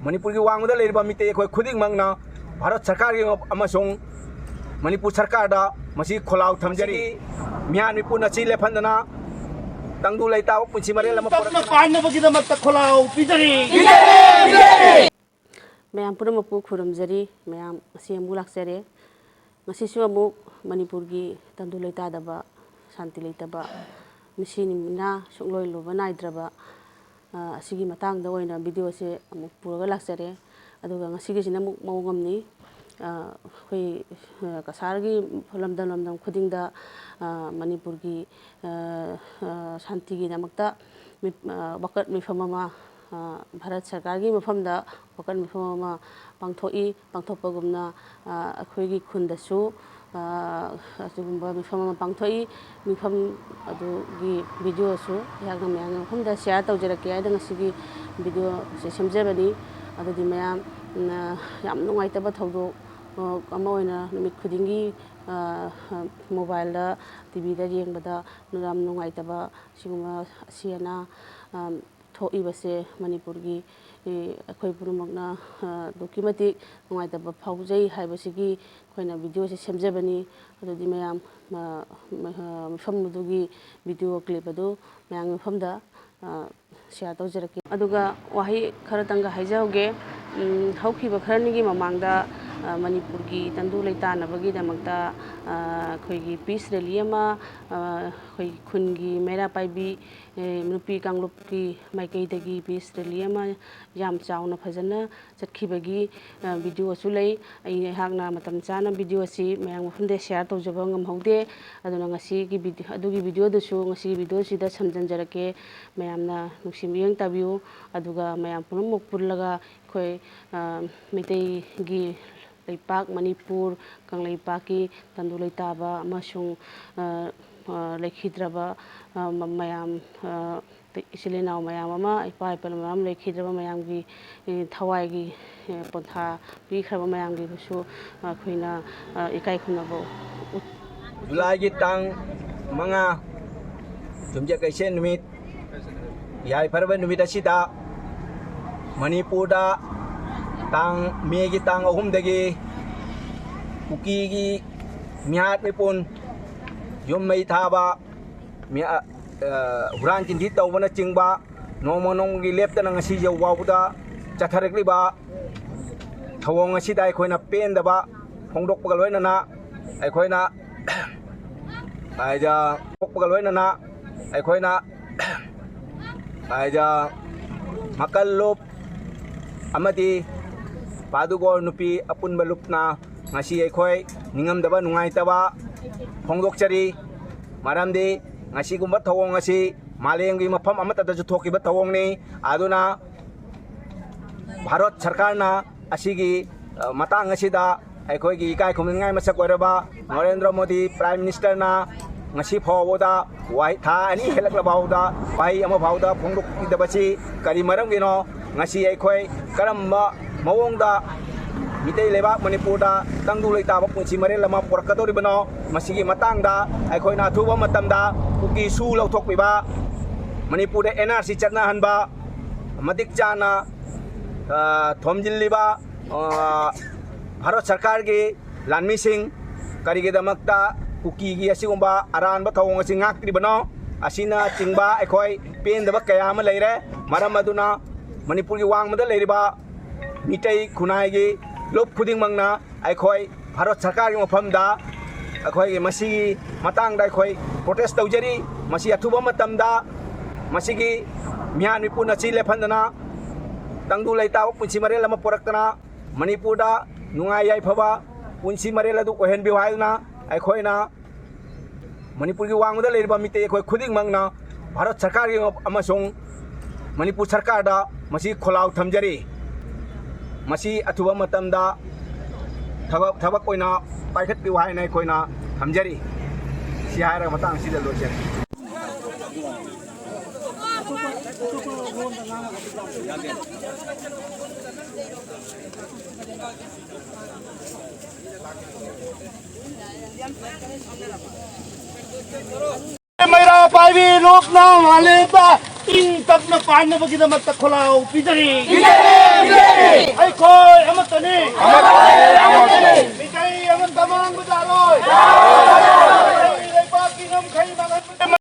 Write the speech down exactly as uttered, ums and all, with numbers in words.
ꯃꯅꯤꯄꯨꯔꯒꯤ ꯋꯥꯡꯃꯗ ꯂꯩꯔꯤꯕ ꯃꯤꯇꯩ ꯑꯩꯈꯣꯏ ꯈꯨꯗꯤꯡꯃꯛꯅ ꯚꯥꯔꯠ ꯁꯔꯀꯥꯔꯒꯤ ꯑꯃꯁꯨꯡ ꯃꯅꯤꯄꯨꯔ ꯁꯔꯀꯥꯔꯗ ꯃꯁꯤ ꯈꯣꯜꯂꯥꯎ ꯊꯝꯖꯔꯤ꯫ ꯃꯤꯍꯥꯟ ꯃꯤꯄꯨꯟ ꯑꯁꯤ ꯂꯦꯞꯍꯟꯗꯅ ꯇꯪꯗꯨ ꯂꯩꯇꯥꯕ ꯄꯨꯟꯁꯤ ꯃꯔꯦꯜ ꯑꯃ ꯇꯞꯅ ꯄꯥꯟꯅꯕꯒꯤꯗꯃꯛꯇ ꯈꯣꯜꯂꯥꯎ ꯄꯤꯖꯔꯤ꯫ ꯃꯌꯥꯝ ꯄꯨꯝꯅꯃꯛꯄꯨ ꯈꯨꯔꯨꯝꯖꯔꯤ꯫ ꯃꯌꯥꯝ ꯉꯁꯤ ꯑꯃꯨꯛ ꯂꯥꯛꯆꯔꯦ꯫ ꯉꯁꯤꯁꯨ ꯑꯃꯨꯛ ꯃꯅꯤꯄꯨꯔꯒꯤ ꯇꯪꯗꯨ ꯂꯩꯇꯥꯗꯕ, ꯁꯥꯟꯇꯤ ꯂꯩꯇꯕ, ꯃꯤꯁꯤ ꯃꯤꯅꯥ ꯁꯨꯡꯂꯣꯏ ꯂꯣꯏꯕ ꯅꯥꯏꯗ꯭ꯔꯕ, ꯑ, ꯑꯁꯤꯒꯤ ꯃꯇꯥꯡꯗ ꯑꯣꯏꯅ ꯚꯤꯗꯤꯑꯣꯁꯦ ꯑꯃꯨꯛ ꯄꯨꯔꯒ ꯂꯥꯛꯆꯔꯦ꯫ ꯑꯗꯨꯒ ꯉꯁꯤꯒꯤꯁꯤꯅ ꯑꯃꯨꯛ ꯃꯑꯣꯡ ꯑꯃꯅꯤ꯫ ꯑ, ꯑꯩꯈꯣꯏ, ꯑ, ꯀꯁꯥꯔꯒꯤ ꯂꯝꯗꯝ ꯂꯝꯗꯝ ꯈꯨꯗꯤꯡꯗ, ꯑ, ꯃꯅꯤꯄꯨꯔꯒꯤ, ꯑ, ꯑ, ꯁꯥꯟꯇꯤꯒꯤꯗꯃꯛꯇ ꯃꯤ-, ꯑ, ꯋꯥꯀꯠ ꯃꯤꯐꯝ ꯑꯃ, ꯑ, ꯚꯥꯔꯠ ꯁꯔꯀꯥꯔꯒꯤ ꯃꯐꯝꯗ ꯋꯥꯀꯠ ꯃꯤꯐꯝ ꯑꯃ ꯄꯥꯡꯊꯣꯛꯏ꯫ ꯄꯥꯡꯊꯣꯛꯄꯒꯨꯝꯅ, ꯑ, ꯑꯩꯈꯣꯏꯒꯤ ꯈꯨꯟꯗꯁꯨ, ꯑ, ꯑꯗꯨꯒꯨꯝꯕ ꯃꯤꯐꯝ ꯑꯃ ꯄꯥꯡꯊꯣꯛꯏ꯫ ꯃꯤꯐꯝ ꯑꯗꯨꯒꯤ ꯚꯤꯗꯤꯑꯣꯁꯨ ꯑꯩꯍꯥꯛꯅ ꯃꯌꯥꯝꯒꯤ ꯃꯐꯝꯗ ꯁꯤꯌꯥꯔ ꯇꯧꯖꯔꯛꯀꯦ ꯍꯥꯏꯗꯅ ꯉꯁꯤꯒꯤ ꯚꯤꯗꯤꯑꯣꯁꯦ ꯁꯦꯝꯖꯕꯅꯤ꯫ ꯑꯗꯨꯗꯤ ꯃꯌꯥꯝ, ꯎꯝ, ꯑ, ꯌꯥꯝ ꯅꯨꯡꯉꯥꯏꯇꯕ ꯊꯧꯗꯣꯛ, ꯑ, ꯑꯃ ꯑꯣꯏꯅ ꯅꯨꯃꯤꯠ ꯈꯨꯗꯤꯡꯒꯤ, ꯑ, ꯃꯣꯕꯥꯏꯜꯗ, ꯇꯤ ꯚꯤꯗ ꯌꯦꯡꯕꯗ ꯌꯥꯝ ꯅꯨꯡꯉꯥꯏꯇꯕ ꯁꯤꯒꯨꯝꯕ ꯑꯁꯤ ꯑꯅꯥ, ꯑ, ꯊꯣꯛꯏꯕꯁꯦ ꯃꯅꯤꯄꯨꯔꯒꯤ, ꯑꯦ, ꯑꯩꯈꯣꯏ ꯄꯨꯝꯅꯃꯛꯅ, ꯑ, ꯑꯗꯨꯛꯀꯤ ꯃꯇꯤꯛ ꯅꯨꯡꯉꯥꯏꯇꯕ ꯐꯥꯎꯖꯩ ꯍꯥꯏꯕꯁꯤꯒꯤ ꯑꯩꯈꯣꯏꯅ ꯚꯤꯗꯤꯑꯣꯁꯦ ꯁꯦꯝꯖꯕꯅꯤ꯫ ꯑꯗꯨꯗꯤ ꯃꯌꯥꯝ, ꯑ, ꯃ-, ꯑ, ꯃꯐꯝ ꯑꯗꯨꯒꯤ ꯚꯤꯗꯤꯑꯣ ꯀ꯭ꯂꯤꯞ ꯑꯗꯨ ꯃꯌꯥꯝꯒꯤ ꯃꯐꯝꯗ, ꯑ, ꯁꯤꯌꯥꯔ ꯇꯧꯖꯔꯛꯀꯦ꯫ ꯑꯗꯨꯒ ꯋꯥꯍꯩ ꯈꯔꯇꯪꯒ ꯍꯥꯏꯖꯍꯧꯒꯦ꯫ ꯎꯝ, ꯍꯧꯈꯤꯕ ꯈꯔꯅꯤꯒꯤ ꯃꯃꯥꯡꯗ, ꯑ, ꯃꯅꯤꯄꯨꯔꯒꯤ ꯇꯪꯗꯨ ꯂꯩꯇꯥꯅꯕꯒꯤꯗꯃꯛꯇ, ꯑ, ꯑꯩꯈꯣꯏꯒꯤ ꯄꯤꯁ ꯔꯦꯂꯤ ꯑꯃ, ꯑ, ꯑꯩꯈꯣꯏꯒꯤ ꯈꯨꯟꯒꯤ ꯃꯩꯔꯥ ꯄꯥꯏꯕꯤ, ꯑꯦ, ꯅꯨꯄꯤ ꯀꯥꯡꯂꯨꯞꯀꯤ ꯃꯥꯏꯀꯩꯗꯒꯤ ꯄꯤꯁ ꯔꯦꯂꯤ ꯑꯃ ꯌꯥꯝ ꯆꯥꯎꯅ ꯐꯖꯅ ꯆꯠꯈꯤꯕꯒꯤ, ꯑ, ꯚꯤꯗꯤꯑꯣꯁꯨ ꯂꯩ꯫ ꯑꯩ, ꯑꯩꯍꯥꯛꯅ ꯃꯇꯝ ꯆꯥꯅ ꯚꯤꯗꯤꯑꯣ ꯑꯁꯤ ꯃꯌꯥꯝ ꯃꯐꯝꯗ ꯁꯤꯌꯥꯔ ꯇꯧꯖꯕ ꯉꯝꯍꯧꯗꯦ꯫ ꯑꯗꯨꯅ ꯉꯁꯤꯒꯤ ꯚꯤꯗꯤꯑꯣ, ꯑꯗꯨꯒꯤ ꯚꯤꯗꯤꯑꯣꯗꯨꯁꯨ ꯉꯁꯤꯒꯤ ꯚꯤꯗꯤꯑꯣꯁꯤꯗ ꯁꯝꯖꯤꯟꯖꯔꯛꯀꯦ꯫ ꯃꯌꯥꯝꯅ ꯅꯨꯡꯁꯤ ꯃꯤꯠꯌꯦꯡ ꯇꯥꯕꯤꯌꯨ꯫ ꯑꯗꯨꯒ ꯃꯌꯥꯝ ꯄꯨꯝꯅꯃꯛ ꯄꯨꯜꯂꯒ ꯑꯩꯈꯣꯏ, ꯑ, ꯃꯩꯇꯩꯒꯤ ꯂꯩꯄꯥꯛ ꯃꯅꯤꯄꯨꯔ, ꯀꯪꯂꯩꯄꯥꯛꯀꯤ ꯇꯪꯗꯨ ꯂꯩꯇꯥꯕ ꯑꯃꯁꯨꯡ, ꯑ, ꯑ, ꯂꯩꯈꯤꯗ꯭ꯔꯕ, ꯑ, ꯃ-, ꯃꯌꯥꯝ, ꯑ, ꯏꯆꯤꯜ ꯏꯅꯥꯎ ꯃꯌꯥꯝ ꯑꯃ, ꯏꯄꯥ ꯏꯄꯨ ꯃꯌꯥꯝ ꯂꯩꯈꯤꯗ꯭ꯔꯕ ꯃꯌꯥꯝꯒꯤ, ꯑꯦ, ꯊꯋꯥꯏꯒꯤ, ꯑꯦ, ꯄꯣꯟꯊꯥ ꯄꯤꯈ꯭ꯔꯕ ꯃꯌꯥꯝꯒꯤꯕꯨꯁꯨ ꯑꯩꯈꯣꯏꯅ, ꯑ, ꯏꯀꯥꯏ ꯈꯨꯝꯅꯕ ꯎꯠ-, ꯖꯨꯂꯥꯏꯒꯤ ꯇꯥꯡ ꯃꯉꯥ, ꯌꯨꯝꯖꯀꯩꯁ ꯅꯨꯃꯤꯠ, ꯌꯥꯏꯐꯔꯕ ꯅꯨꯃꯤꯠ ꯑꯁꯤꯗ ꯃꯅꯤꯄꯨꯔꯗ ꯇꯥꯡ, ꯃꯦꯒꯤ ꯇꯥꯡ ꯑꯍꯨꯝꯗꯒꯤ ꯀꯨꯀꯤꯒꯤ ꯃꯤꯍꯥꯠ ꯃꯤꯄꯨꯟ, ꯌꯨꯝ ꯃꯩ ꯊꯥꯕ, ꯃꯤ-, ꯑ, ꯑ, ꯍꯨꯔꯥꯟ ꯆꯤꯟꯊꯤ ꯇꯧꯕꯅꯆꯤꯡꯕ ꯅꯣꯡꯃ ꯅꯣꯡꯃꯒꯤ ꯂꯦꯞꯇꯅ ꯉꯁꯤ ꯌꯧ ꯐꯥꯎꯕꯗ ꯆꯠꯊꯔꯛꯂꯤꯕ ꯊꯧꯑꯣꯡ ꯑꯁꯤꯗ ꯑꯩꯈꯣꯏꯅ ꯄꯦꯟꯗꯕ ꯐꯣꯡꯗꯣꯛꯄꯒ ꯂꯣꯏꯅꯅ ꯑꯩꯈꯣꯏꯅ ꯍꯥꯏꯗ ꯄꯣꯛꯄꯒ ꯂꯣꯏꯅꯅ ꯑꯩꯈꯣꯏꯅ ꯍꯥꯏꯗ ꯃꯀꯜ ꯂꯨꯞ ꯑꯃꯗꯤ ꯄꯥꯗꯨꯒꯣꯔ ꯅꯨꯄꯤ ꯑꯄꯨꯟꯕ ꯂꯨꯞꯅ ꯉꯁꯤ ꯑꯩꯈꯣꯏ ꯅꯤꯡꯉꯝꯗꯕ ꯅꯨꯡꯉꯥꯏꯇꯕ ꯐꯣꯡꯗꯣꯛꯆꯔꯤ꯫ ꯃꯔꯝꯗꯤ ꯉꯁꯤꯒꯨꯝꯕ ꯊꯧꯑꯣꯡ ꯑꯁꯤ ꯃꯥꯂꯦꯝꯒꯤ ꯃꯐꯝ ꯑꯃꯠꯇꯗꯁꯨ ꯊꯣꯛꯈꯤꯕ ꯊꯧꯑꯣꯡꯅꯤ꯫ ꯑꯗꯨꯅ ꯚꯥꯔꯠ ꯁꯔꯀꯥꯔꯅ ꯑꯁꯤꯒꯤ, ꯑ, ꯃꯇꯥꯡ ꯑꯁꯤꯗ ꯑꯩꯈꯣꯏꯒꯤ ꯏꯀꯥꯏ ꯈꯨꯝꯅꯅꯤꯡꯉꯥꯏ ꯃꯁꯛ ꯑꯣꯏꯔꯕ ꯅꯔꯦꯟꯗ꯭ꯔ ꯃꯣꯗꯤ ꯄ꯭ꯔꯥꯏꯝ ꯃꯤꯅꯤꯁꯇꯔꯅ ꯉꯁꯤ ꯐꯥꯎꯕꯗ ꯋꯥꯍꯩ, ꯊꯥ ꯑꯅꯤ ꯍꯦꯜꯂꯛꯂꯕ ꯐꯥꯎꯗ ꯋꯥꯍꯩ ꯑꯃ ꯐꯥꯎꯗ ꯐꯣꯡꯗꯣꯛꯄꯤꯗꯕꯁꯤ ꯀꯔꯤ ꯃꯔꯝꯒꯤꯅꯣ? ꯉꯁꯤ ꯑꯩꯈꯣꯏ ꯀꯔꯝꯕ ꯃꯑꯣꯡꯗ ꯃꯤꯇꯩ ꯂꯩꯕꯥꯛ ꯃꯅꯤꯄꯨꯔꯗ ꯇꯪꯗꯨ ꯂꯩꯇꯥꯕ ꯄꯨꯟꯁꯤ ꯃꯔꯦꯜ ꯑꯃ ꯄꯨꯔꯛꯀꯗꯧꯔꯤꯕꯅꯣ? ꯃꯁꯤꯒꯤ ꯃꯇꯥꯡꯗ ꯑꯩꯈꯣꯏꯅ ꯑꯊꯨꯕ ꯃꯇꯝꯗ ꯀꯨꯀꯤ ꯁꯨ ꯂꯧꯊꯣꯛꯄꯤꯕ, ꯃꯅꯤꯄꯨꯔꯗ ꯑꯦꯟ ꯑꯥꯔ ꯁꯤ ꯆꯠꯅꯍꯟꯕ, ꯃꯇꯤꯛ ꯆꯥꯅ, ꯑ, ꯊꯣꯝꯖꯤꯜꯂꯤꯕ, ꯑ, ꯚꯥꯔꯠ ꯁꯔꯀꯥꯔꯒꯤ ꯂꯥꯟꯃꯤꯁꯤꯡ ꯀꯔꯤꯒꯤꯗꯃꯛꯇ ꯀꯨꯀꯤꯒꯤ ꯑꯁꯤꯒꯨꯝꯕ ꯑꯔꯥꯟꯕ ꯊꯧꯑꯣꯡ ꯑꯁꯤ ꯉꯥꯛꯇ꯭ꯔꯤꯕꯅꯣ? ꯑꯁꯤꯅꯆꯤꯡꯕ ꯑꯩꯈꯣꯏ ꯄꯦꯟꯗꯕ ꯀꯌꯥ ꯑꯃ ꯂꯩꯔꯦ꯫ ꯃꯔꯝ ꯑꯗꯨꯅ ꯃꯅꯤꯄꯨꯔꯒꯤ ꯋꯥꯡꯃꯗ ꯂꯩꯔꯤꯕ ꯃꯤꯇꯩ ꯈꯨꯟꯅꯥꯏꯒꯤ ꯂꯨꯞ ꯈꯨꯗꯤꯡꯃꯛꯅ ꯑꯩꯈꯣꯏ ꯚꯥꯔꯠ ꯁꯔꯀꯥꯔꯒꯤ ꯃꯐꯝꯗ ꯑꯩꯈꯣꯏꯒꯤ ꯃꯁꯤꯒꯤ ꯃꯇꯥꯡꯗ ꯑꯩꯈꯣꯏ ꯄ꯭ꯔꯣꯇꯦꯁ ꯇꯧꯖꯔꯤ꯫ ꯃꯁꯤ ꯑꯊꯨꯕ ꯃꯇꯝꯗ ꯃꯁꯤꯒꯤ ꯃꯤꯍꯥꯠ ꯃꯤꯄꯨꯟ ꯑꯁꯤ ꯂꯦꯞꯍꯟꯗꯅ ꯇꯪꯗꯨ ꯂꯩꯇꯥꯕ ꯄꯨꯟꯁꯤ ꯃꯔꯦꯜ ꯑꯃ ꯄꯨꯔꯛꯇꯅ ꯃꯅꯤꯄꯨꯔꯗ ꯅꯨꯡꯉꯥꯏ ꯌꯥꯏꯐꯕ ꯄꯨꯟꯁꯤ ꯃꯔꯦꯜ ꯑꯗꯨ ꯑꯣꯏꯍꯟꯕꯤꯌꯨ ꯍꯥꯏꯗꯨꯅ ꯑꯩꯈꯣꯏꯅ ꯃꯅꯤꯄꯨꯔꯒꯤ ꯋꯥꯡꯃꯗ ꯂꯩꯔꯤꯕ ꯃꯤꯇꯩ ꯑꯩꯈꯣꯏ ꯈꯨꯗꯤꯡꯃꯛꯅ ꯚꯥꯔꯠ ꯁꯔꯀꯥꯔꯒꯤ ꯑꯃꯁꯨꯡ ꯃꯅꯤꯄꯨꯔ ꯁꯔꯀꯥꯔꯗ ꯃꯁꯤ ꯈꯣꯜꯂꯥꯎ ꯊꯝꯖꯔꯤ꯫ ꯃꯁꯤ ꯑꯊꯨꯕ ꯃꯇꯝꯗ ꯊꯕꯛ, ꯊꯕꯛ ꯑꯣꯏꯅ ꯄꯥꯏꯈꯠꯄꯤꯌꯨ ꯍꯥꯏꯅ ꯑꯩꯈꯣꯏꯅ ꯊꯝꯖꯔꯤ꯫ ꯁꯤ ꯍꯥꯏꯔꯒ ꯃꯇꯥꯡ ꯑꯁꯤꯗ ꯂꯣꯏꯁꯤꯟꯖꯔꯤ꯫ ꯃꯩꯔꯥ ꯄꯥꯏꯕꯤ ꯂꯨꯞꯅ ꯃꯥꯂꯦꯝꯗ ꯏꯪ ꯇꯞꯅ ꯄꯥꯟꯅꯕꯒꯤꯗꯃꯛꯇ ꯈꯣꯜꯂꯥꯎ ꯄꯤꯖꯔꯤ꯫ ꯄꯤꯖꯔꯤ, ꯄꯤꯖꯔꯤ꯫ ꯑꯩꯈꯣꯏ ꯑꯃ